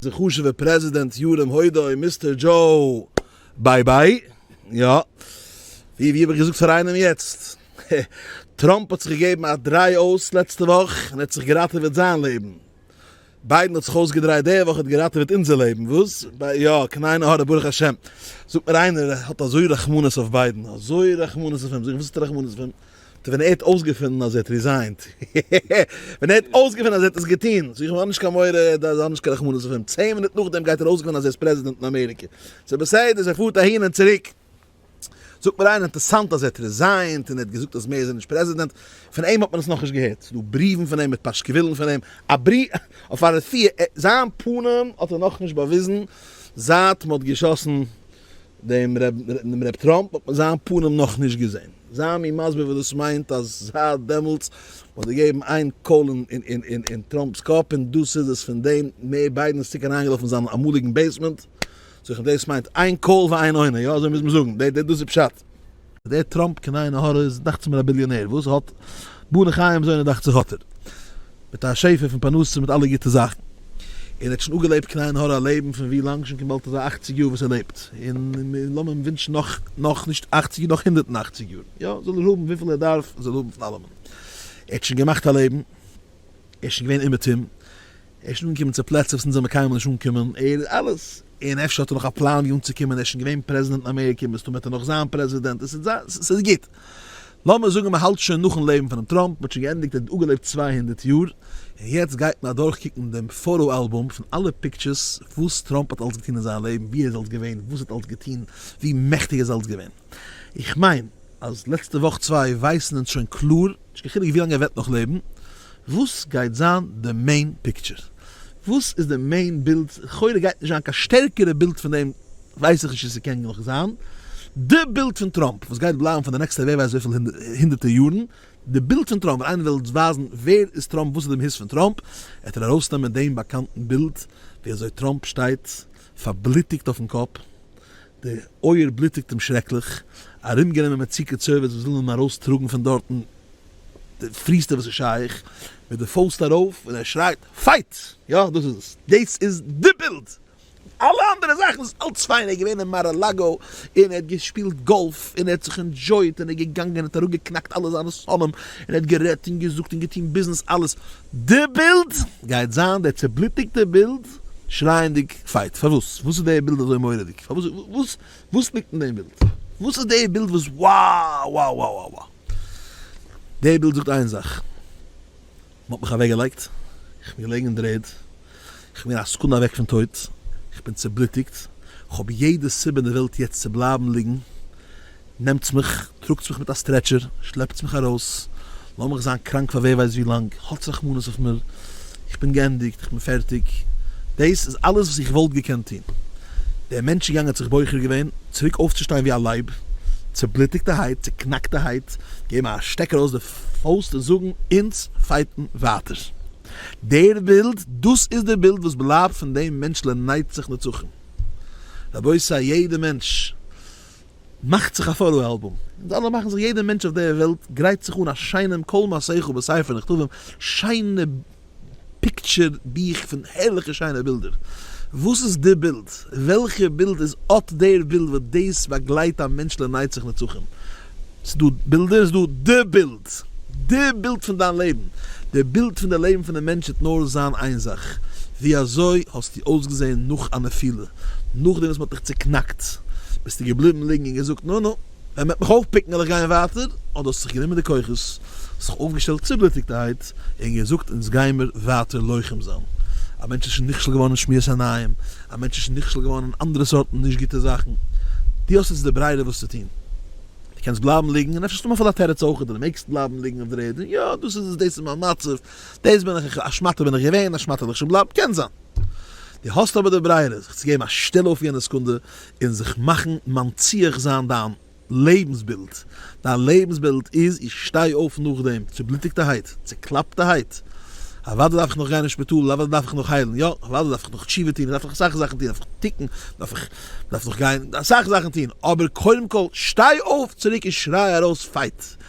די חשוב'ע פרעזידענט ירום הודו Mister דזשאו ביי ביי, יא, ווי ווי האב איך געזאגט פאר איינעם יעצט, טראמפ האט זיך געגעבן א דריי אויס לעצטע וואך און ער האט זיך געראטעוועט זיין לעבן, ביידן האט זיך אויסגעדרייט די וואך האט געראטעוועט אונזער לעבן, וואס? יא, קיין עין הרע ברוך השם, זאגט מיר איינער ער האט אזוי רחמנות אויף ביידן, אזוי רחמנות אויף אים, זאג איך וואס האסטו רחמנות אויף אים? ווען ער האט אויסגעפונען אז ער האט resign ט, ווען ער האט אויסגעפונען אז ער האט עס געטון, זאג איך אים האב נישט קיין מורא, האב נישט קיין רחמנות אויף אים, צען מינוט נאכדעם גייט ער אויסגעפונען אז ער איז פרעזידענט אין אמעריקע, ס'איז בסדר, ער פארט אהין און צוריק. זאגט מיר איינער, אינטערסאנט אז ער האט resign ט און ער האט געזאגט אז מער איז ער נישט פרעזידענט, פון אים האט מען עס נאכנישט געהערט, ס'איז דא בריוון פון אים מיט פאשקעווילן פון אים, א בריוו אויף א רפואה, זיין פנים האט ער נאכנישט באוויזן זייט מ'האט געשאסן דעם ר' טראמפ האט מען זיין פנים נאכנישט געזען. זיי מיר מסביר וואס דאס מיינט אז זייט דעמאלטס האט געגעבן איין קויל אין טראמפ'ס קאפ און דאס איז עס פון דעם מער ביידן איז צוריק אריינגעלאפן אין זיין אמאליגן basement זיך און דאס מיינט איין קויל ואין עונה יא אזוי מוז מען זאגן דאס איז פשט. דער טראמפ קיין עין הרע איז דאכט זיך מיר א ביליאנער וואס האט בני חיים זוינע דאכט זיך האט ער. מיט א שפע פון פרנסה מיט אלע גוטע זאכן, און ער האט שוין אפגעלעבט קיין עין הרע א לעבן פון ווי לאנג שוין כמעט אזא אכציג יאר וואס ער לעבט, און לאמיר אים ווינטשן נאך נאך נישט אכציג יאר נאך 180 יאר, יא זאל ער האבן וויפיל ער דארף זאל ער האבן פון אלעמען, ער האט שוין געמאכט א לעבן, ער איז שוין געווען אומעטום, ער איז שוין אנגעקומען צו פלעצער וואס אונז זעמיר קיינמאל נישט אנגעקומען, ער איז אלעס, און אפשר האט ער נאך א פלאן ווי אנצוקומען, ער איז שוין געווען פרעזידענט אין אמעריקע, מסתמא וועט ער נאך זיין פרעזידענט, עס איז עס איז גוט. לאמיר זאגן מען האלט שוין נאכן לעבן פונעם טראמפ, מען האט שוין געענדיגט, ער האט אפגעלעבט 200 יאר, און יעצט גייט מען אדורכקוקן דעם photo album פון אלע pictures וואס טראמפ האט אלס געטון אין זיין לעבן, ווי ער איז אלס געווען, וואס ער האט אלס געטון, ווי מעכטיג ער איז אלס געווען. איך מיין אז לעצטע וואך צוויי ווייסן אונז שוין קלאר, נישט קיין חילוק ווי לאנג ער וועט נאך לעבן, וואס גייט זיין די main picture? וואס איז די main בילד? לכאורה גייט נישט זיין קיין שטערקערע בילד פון דעם, ווייס איך נישט צו ס'קען נאך זיין. די בילד פון טראמפ וואס גייט בלייבן פאר די נעקסטע ווער ווייסט וויפיל הונדערטער יארן, די בילד פון טראמפ ווען איינער וויל ווייזן ווער איז טראמפ וואס איז די מהות פון טראמפ, וועט ער ארויסנעמען דעם באקאנטן בילד ווי אזוי טראמפ שטייט פארבלוטיגט אויפן קאפ, די אויער בלוטיגט אים שרעקליך, ארומגענומען מיט Secret Service וואס ווילן אים ארויסטראגן פון דארטן די פריסטע וואס איז שייך, מיט די פויסט ארויף און ער שרייט fight! יא דאס איז עס, דאס איז די בילד! אלע אנדערע זאכן איז אלץ פיין, ער איז געווען אין מאר-א-לאגא און ער האט געשפילט גאלף און ער האט זיך enjoy ט און ער איז געגאנגען און האט אראפגעקנאקט אלע זיינע שונאים און ער האט גערעדט און געזאגט און געטון ביזנעס אלעס, די בילד גייט זיין דער צעבלוטיגטע בילד שרייענדיג fight, פארוואס? וואס איז די בילד אזוי מורא'דיג? פארוואס? וואס וואס ליגט אין דעם בילד? וואס איז די בילד וואס wow wow wow wow wow? די בילד זאגט איין זאך, מען האט מיך אוועקגעלייגט, איך בין געלעגן אין דר'ערד, איך בין א סעקונדע אוועק פון טויט, איך בין צעבלוטיגט, איך האב יעדע סיבה אין די וועלט יעצט צו בלייבן ליגן, נעמטס מיך, טראגטס מיך מיט א stretcher, שלעפטס מיך ארויס, לאז מיך זיין קראנק פאר ווער ווייסט ווי לאנג, האטס רחמנות אויף מיר, איך בין געענדיגט, איך בין פערטיג, דאס איז אלעס וואס איך וואלט געקענט טון. דער מענטש איז געגאנגען האט זיך בוחר געווען צוריק אויפצושטיין ווי א לייב, צעבלוטיגטערהייט, צעקנאקטערהייט, געבן א שטעק ארויס די פויסט און זאגן, אונז fight ן ווייטער. דער בילד, דאס איז דער בילד וואס בלייבט פון דעם מענטש לנצח נצחים. רבותי, יעדער מענטש מאכט זיך א photo album, אונז אלע מאכן זיך, יעדער מענטש אויף דער וועלט גרייט זיך אן א שיינעם כל מעשיך בספר נכתבים, שיינע picture בוך פון הערליכע שיינע בילדער. וואס איז די בילד? וועלכע בילד איז אט דער בילד וואס דאס באגלייט א מענטש לנצח נצחים? ס'איז דא בילדער, ס'איז דא די בילד! די בילד פון דיין לעבן! די בילד פון די לעבן פון די מענטש וועט נאר זיין איין זאך, ווי אזוי האסטו אויסגעזען נאך א נפילה? נאכדעם וואס מ'האט דיך צוקנאקט, ביסטו געבליבן ליגן און געזאגט נו נו, ווען מ'וועט מיך אויפ pick ן וועל איך גיין ווייטער, אדער האסט זיך גענומען די כוחות, האסט זיך אויפגעשטעלט צובלוטיגטערהייט און געזאגט אונז גיימער ווייטער לוחם זיין. א מענטש איז שוין נכשל געווארן אין שמירת עיניים, א מענטש איז שוין נכשל געווארן אין אנדערע סארטן נישט גוטע זאכן, דו האסט יעצט די ברירה וואס צו טון. דו קענסט בלייבן ליגן, און אפשר האסטו אפילו א תירוץ אויך, דו מעגסט בלייבן ליגן אויף דער ערד, און יא, דאס איז עס, דאס איז מיין מצב, דאס בין איך, א שמאטע בין איך געווען, א שמאטע וועל איך שוין בלייבן, קען זיין. דו האסט אבער די ברירה זיך צו געבן א שטעל אויף יענע סעקונדע און זיך מאכן מנציח זיין דיין לעבנס בילד. דיין לעבנס בילד איז, איך שטיי אויף נאכדעם, צובלוטיגטערהייט, צוקלאפטערהייט, אוודאי דארף איך נאך גיין אין שפיטאל, אוודאי דארף איך נאך היילן, יא, אוודאי דארף איך נאך תשובה טון, איך דארף נאך אסאך זאכן טון, דארף איך תיקון, דארף איך, דארף נאך גיין, אסאך זאכן טון, אבער קודם כל שטיי אויף צוריק און שריי ארויס fight!